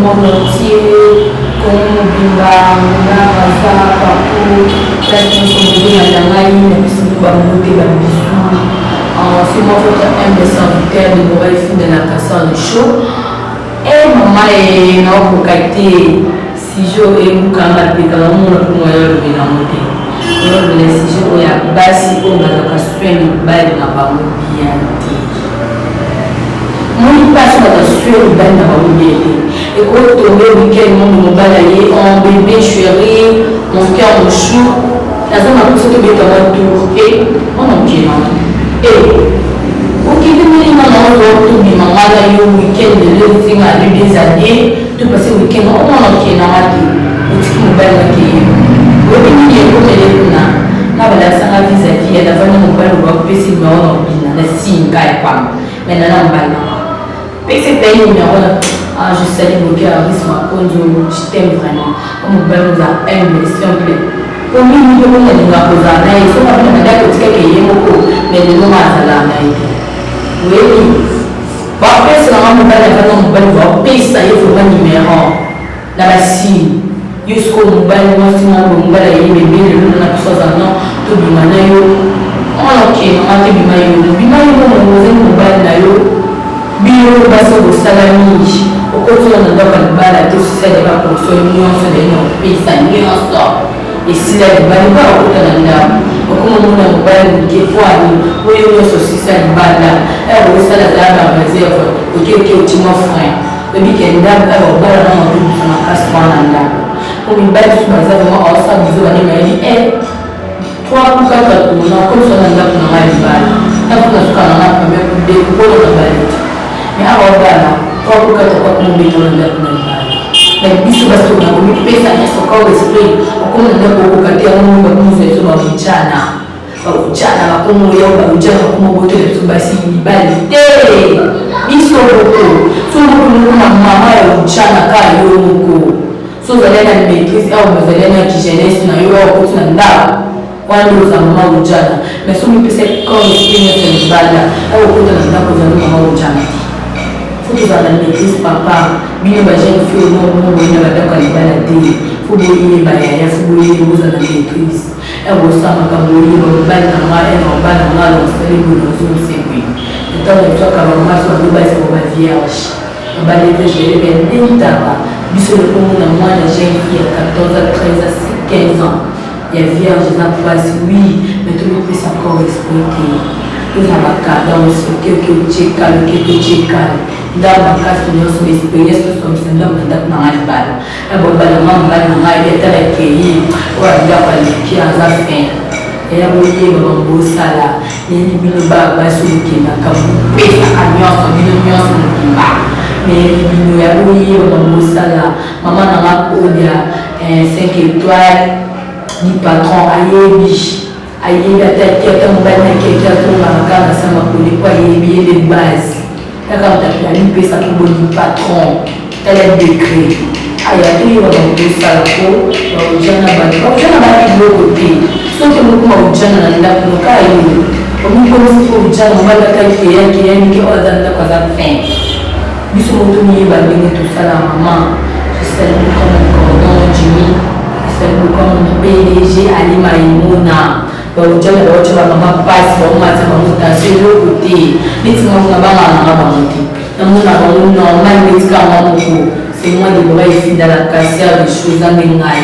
Monde entier, Congo mobimba, Angola, Brazza, partout, place nyonso bozolanda ngai, napesi bino ba mbote, ba bisous. C'est moi votre humble serviteur Deborah Ifunda la Casseur de Show. Eh mama eh, naokoka te sujet oyo ebukanga mpe kaka mona mpo moya olobela yango te. Olobela sujet oyo ya basi oyo bazalaka soin mibali na bango bien te. Moni basi baza soin mibali na bango bien te. Ekoki tombe week-end monde mobali aye en bébé chéri, mon cœur mon chou. Naza na posa tobeta mwa tour e mwana moke na e okende ndenge nga na ozwa tobima nga na yo week-end lelo ezinga ali des années to passe week-end o mwana moke na nga te otiki mobali na ke ye oyebi nini ekomele kuna nga balakisanga vis-à-vis ya navandi mobali bapesi numero na obina na singa ya pamba me nana mobali na nga pesi pe numero na. Ah, je salue Boki Aris Makonzo, je t'aime vraiment. Mobali oza humble, simple. Po mingi mpe moko alingaka kozala na ye, soki abina na ndako otikaki ye moko, mais lelo nga azalaka na ye te. Oyebi, bapesa nga mobali avanda mobali bapesa ye vraiment numero na ba signe. Yo sikoyo mobali mwasi moko boye mobali aye bebe lelo na biso aza non tobima na yo mwana okende nga te bima yo bima yo bongo ozali mobali na yo. Bino basi oyo bosala mingi okoti na ndako ya libala te osisa deja ba portion nyonso na ye na opesa nyonso esila libala mpo akota na ndako okoma mona mobali moke poani oyo nyonso osisa libanda aya osala zala ba reserve oke oke otie mwa frein oyebi ke ndako aya obala na mabibisa makasi wana ndako po mibali mosusu baza vraiment aosala bizo bane bayebi e 3 ou 4 tour nakomisa na ndako na ngai libala ntango nasuka na ngai premier coup de mpona na bali te mais awa obala 3 ou 4 kwa komobeta na ndako na libala mais biso basi tokona komipesa nyonso corps esprit okoma na ndako okoka te yango moko bakomisa biso baujana baujana bakomoya baujana bakomobotela biso basi mibali te biso moko so moko moko na mama ya ujana kaka yo moko. So ozali na maitrise awa ozali na ki jeunesse na yo awa okoti na ndako wana nde oza mama ujana mais so mipesa corps esprit nyonso ya libanda awa okota na ndako ozali mama ujana te. Faut tozala na maitrise papa bino ba jeune fille omo boye na bandako ya libala te faut boyeba yaya faut boyeba bozala na maitrise awa osala makambo oyeba mobali na nga ena mobali na nga alongisali boye nazongisa boye ntango ozwaka bamasi bango bazala ba vierge. Mobali pe gere mais nde ntaba biso lelo komona mwana jeune fille ya 14 ans 13 ans 15 ans ya vierge eza pasi oui mais tomipesa corps esprit te toza ba cadence oke oke otie kale oke oke otie kale ndambo makasi nyonso ba experience nyonso bamisa ndambo na ndako na ngai libala na bobala nga mobali na ngai ata nakei oyo ndako aleki aza fin eya boyeba bango bosala Nayebi bino ba basi bokendaka bopesaka nyonso bino nyonso mobimba nayebi bino ya boyeba bamosala mama na nga kodia 5 étoile ni patron ayebi ayebi ata ki ata mobali na keke azongaka kaka na sa makolo po ayebi ye nde base Kaka moto amipesa po boni patron tala decret aya toyeba bango tosala po baujana bato baujana baya biloko te soki omokoma ujana na ndako noka yo omikomisi po ujana mobali ata keya keya mike oyo aza ndako aza fin biso moko tomiyeba ndenge tosala mama. Je salue beaucoup mon cordon Jimmy, je salue beaucoup mon PDG Ali Maimuna. Ba ujana ba otia ba mama pasi ba omatisa bango tension eloko te neti nga moko nabangaka nanga bango te namona bango normal neti kaka nga moko. C'est moi Deborah Efinda la cassière de show eza nde ngai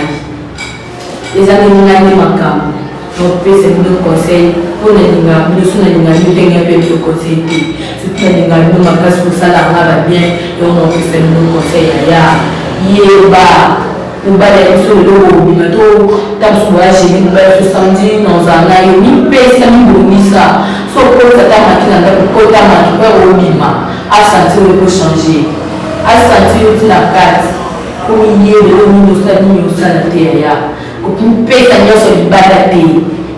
eza nde ngai nde makambo nakopesa bino conseil mpo nalingaka bino so nalingaka bino te ngai mpe bino conseil te soki nalingaka bino makasi kosala nga ba bien yango nakopesa bino conseil yaya yeba Mobali ya biso lelo bobima to ta mosusu boya jeudi mobali biso samedi na ozala na yo mipesa mibongisa so okotisa ata maki na ndako kota maki mpo obima asentir yo ko changer asentir yo ti na kati po miyebe oyo nini osala nini osala te yaya kopesa nyonso libanda te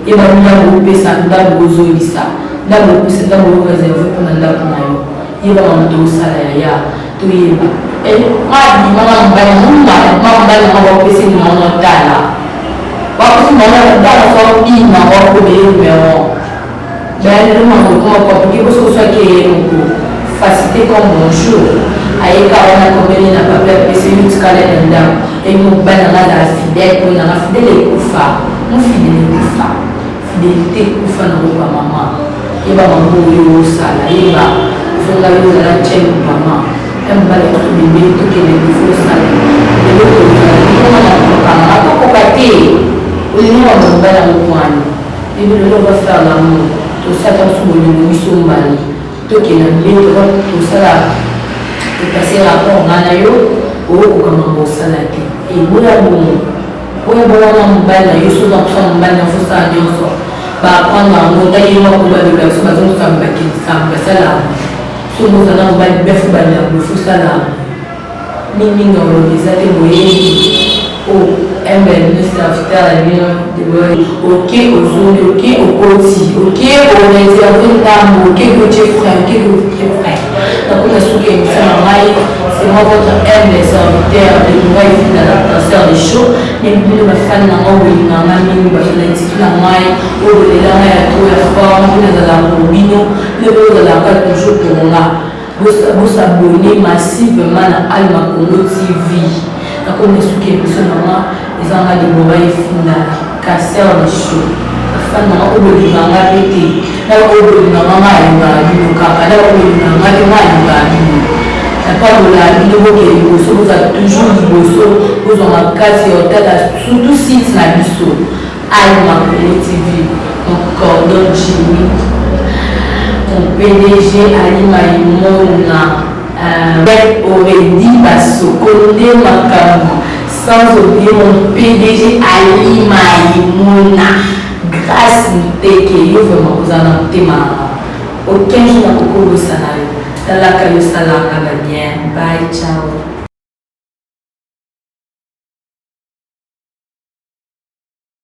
yeba ndambo opesa ndambo ozongisa ndambo opesa ndambo oreserve mpona ndako na yo yeba mamoto osala yaya Toyeba eh nga abima nga mobali nga nga mobali nga bapesi numero na tala bapesi numero na tala so bima bakomele numero ben lelo makambo ekoma compliqué boso oswaki eye moko facilité comme bonjour. Ayeka wana komeli na papier, apesi yo, tikala na ndako. Eyi mobali nanga azala fidèle mpo nanga fidèle ekufa, mo fidèle ekufa, fidélité ekufa na ngo. Bamama, yeba mambo oyo osala, yeba fonga yo ozala tieme. Mama ya mobali akufi, bebe, tokende liboso, osala eloko ozala na kokanga tokoka te. Olingi wa mobali yango kwani bebe, lelo va faire l'amour, tosala biso bolingo biso mbali, tokende mbeto, tosala, topase rapport nga na yo, okokoka mambo osala te. Eboya bongo, oyo bongo na mobali na yo. Soki akosala mobali na fosala nyonso, baapprendre yango. Ta ye moko baloba biso bazongisa bakendisa basala yango. Soki ozala mobali befu, balinga boye, fosala yango mingimingi. Oloba eza te boyebi o mbl serviteur na bino. Oke ozongi, oke okoti, oke oréserve ndambo, oke kotie frein, oke kotie frein. Nakona soki émission na ngai, c'est moi, votre humble serviteur de Moura Efinda, la cancer de chaud. Nayebi bino bafani na ngai, bolinga nga mingi, bafanatiki na ngai oyo bolela ngai ya trop ya fort mpo nazalaka pour bino. Bino mpe ozalaka toujours pour nga. Bos'abonner massivement na Alma Congo TV. Nakomi suki émission na nga, eza nga Debora Efinda, casseur de show. Bafani na nga oyo bolinga nga mpe te, na oyo bolinga nga, nga alingaka bino kaka, na oyo bolingaka nga te, nga alingaka bino. Napambola bino, bokende liboso, bozala toujours liboso, bozwa makasi ya otala surtout site na biso Alma Congo TV. Mon cordon Jimmy, mon PDG Ali Maimona, Aurélie Basoko nde makambo, sans oublier mon PDG Ali Maimona, Grâce Muteke. Yo vraiment ozala na motema na nga, aucun jour nakoki kobosana yo. Talaka yo, osalaka ba bien. Bye, ciao.